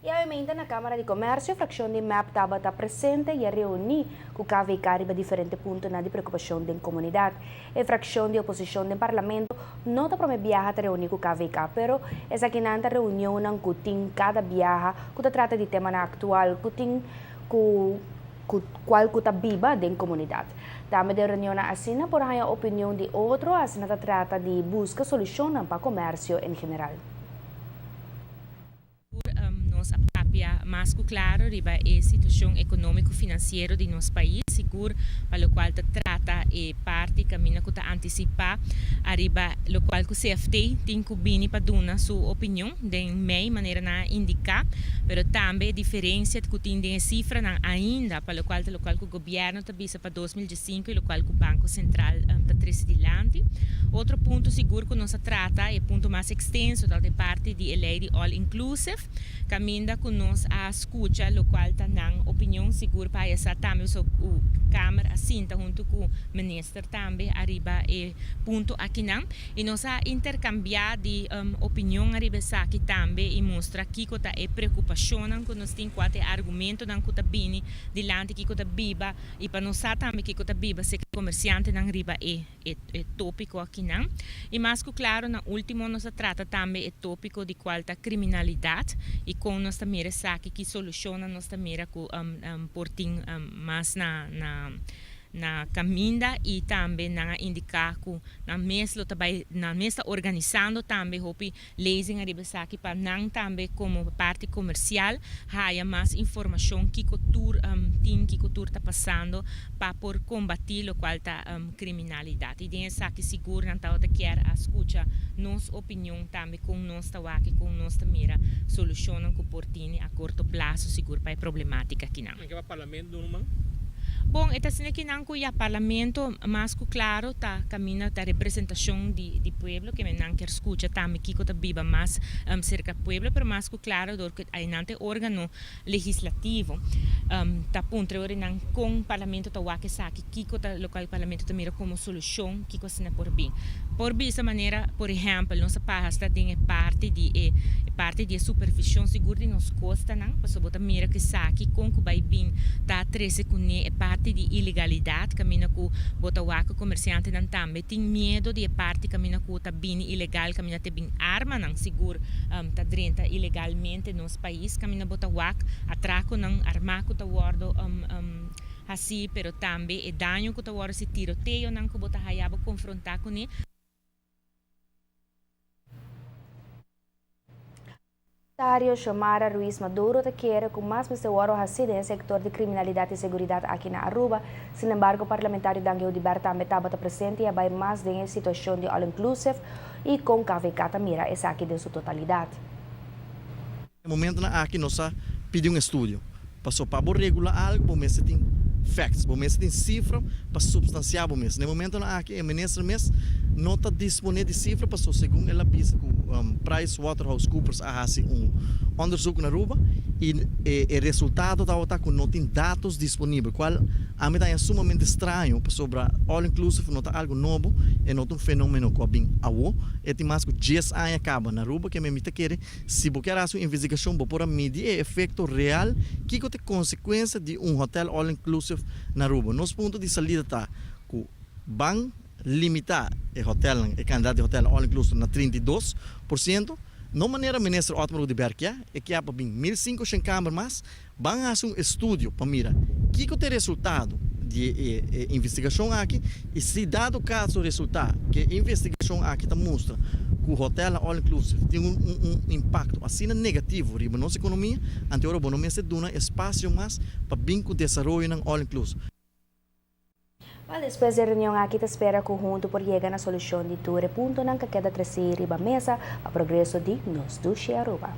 Y obviamente na Camara di Comercio, fraccion di MEP tabata presente y a reuni cu KVK riba diferente puntonan di preocupacion den comunidad. E fraccion di oposicion den Parlamento no ta prome biaha ta reuni cu KVK, pero esakinan ta reunionnan cu tin cada biaha cu ta trata di temanan actual cu tin cu cu cual cu ta biba den comunidad. Tambe den reunionnan asina por haya opinion di otro, asina ta trata di busca solucionnan pa comercio en general. Nos a papia mas ku klaro riba e situashon ekonómiko finansiero di nos pais, sigur pa lokual ta trata e parti kaminda ku ta antisipá ariba lokual ku CFT tin ku bini pa duna su opinion den mei manera nan a indiká, pero tambe e diferensia ku tin den e sifranan ainda pa lokual ta lokual ku gobièrnu ta bisa pa 2015 i lokual ku Banko Sentral ta trese dilanti. Otro punto sigur ku nos a trata, e punto mas ekstenso, ta e parti di e lei di all inclusive, kaminda ku nos a skucha lokual ta nan opinion, sigur pa haya sa tambe so ku Kamer a sinta huntu ku minister tambe ariba e punto akinan i nos a interkambiá di opinion ariba esaki tambe i mustra kiko ta e preokupashonnan ku nos tin, kua ta e argumentonan ku ta bini dilanti, kiko ta biba i pa nos sa tambe kiko ta biba serka komersiantenan riba e e tópiko akinan. I mas ku klaro na último nos a trata tambe e tópiko di kual ta kriminalidat i kon nos ta mira esaki, ki solushonnan nos ta mira ku por tin mas na na na kaminda i tambe nan a indiká ku nan mes lo ta bai nan mes ta organisando tambe hopi Lezing ariba esaki pa nan tambe komo parti komersial haya mas informashon kiko tur tin, kiko tur ta pasando pa por kombatí lokual ta kriminalidat. I den esaki sigur nan tabata kier a skucha nos opinion tambe kon nos ta wak i kon nos ta mira solushonnan ku por tini a korto plaso sigur pa e problematika akinan. Nan ke pa parlamento duna un man? Bon, e ta asina ki nan ku ya parlamento mas ku klaro ta kaminda ta representashon di di pueblo, ke men nan kier skucha tambe kiko ta biba mas serka pueblo, pero mas ku klaro dor ku ainan ta e organo legislativo ta puntra ora nan kon parlamento ta wak esaki, kiko ta lokual parlamento ta mira komo solushon, kiko asina por bin. Por bisa manera, por ehèmpel, nos a pasa den e parti di e parti di e supervishon sigur di nos kostanan, pasobra bo ta mira ku esaki kon ku bai bin ta trese kuné e parti di ilegalidat, kaminda ku bo ta wak ku komersiantenan tambe tin miedo di e parti kaminda ku ta bini ilegal, kaminda te bin armanan sigur ta drenta ilegalmente nos pais, kaminda bo ta wak atrakonan armá ku ta wòrdu Hasí, pero tambe e daño ku ta wòrdu si tiroteonan ku bo ta haya bo konfrontá kuné. Parlamentario Xiomara Ruiz Maduro ta kere ku mas mester wòrdu hasí den e sektor di kriminalidat i seguridat aki na Aruba. Sinembargo, parlamentario Dangui Oduber tambe tabata presente i a bai mas den e situashon di all inclusive i kon KVK ta mira esaki den su totalidat. E momentonan aki nos a pidi un estudio. Paso pa bo regula algo bo mester tin facts, bo mester tin cifra pa substancia bo mes. Na e momentonan aki e minister mes no ta dispone di cifra paso segun el a bisa cu Price Waterhouse Coopers a haci un onderzoek na Aruba y e resultado tabata cu no tin datos disponibel cual ami ta haña sumamente straño pasobra all inclusive no ta algo nobo, e no ta un fenomeno cu a bin awo, e tin mas cu dies aña caba na Aruba keme mi ta kere Si bo kier hasi un investigashon bo por a midi e efekto real kiko ta e konsekuensia di un hotel all inclusive na Aruba. Nos punto di salida ta ku ban limitá e hotelnan, e kantidat di hotelnan all inclusive na 32%. No manera Minister Otmar Oduber kier, e kier pa bin 1500 kamer mas. Ban hasi un estudio pa mira kiko ta e resultado di e investigashon aki i si dado kaso resultá ku e investigashon aki ta mustra ku hotelnan all inclusive tin un impakto asina negativo riba nos ekonomia, anto ora bo no mester duna espasio mas pa bin ku desaroyonan all inclusive. Wel, despues di e reunion aki ta spera ku huntu por yega na solushon di tur e puntonan ku a keda tresí riba mesa pa progreso di nos dushi Aruba.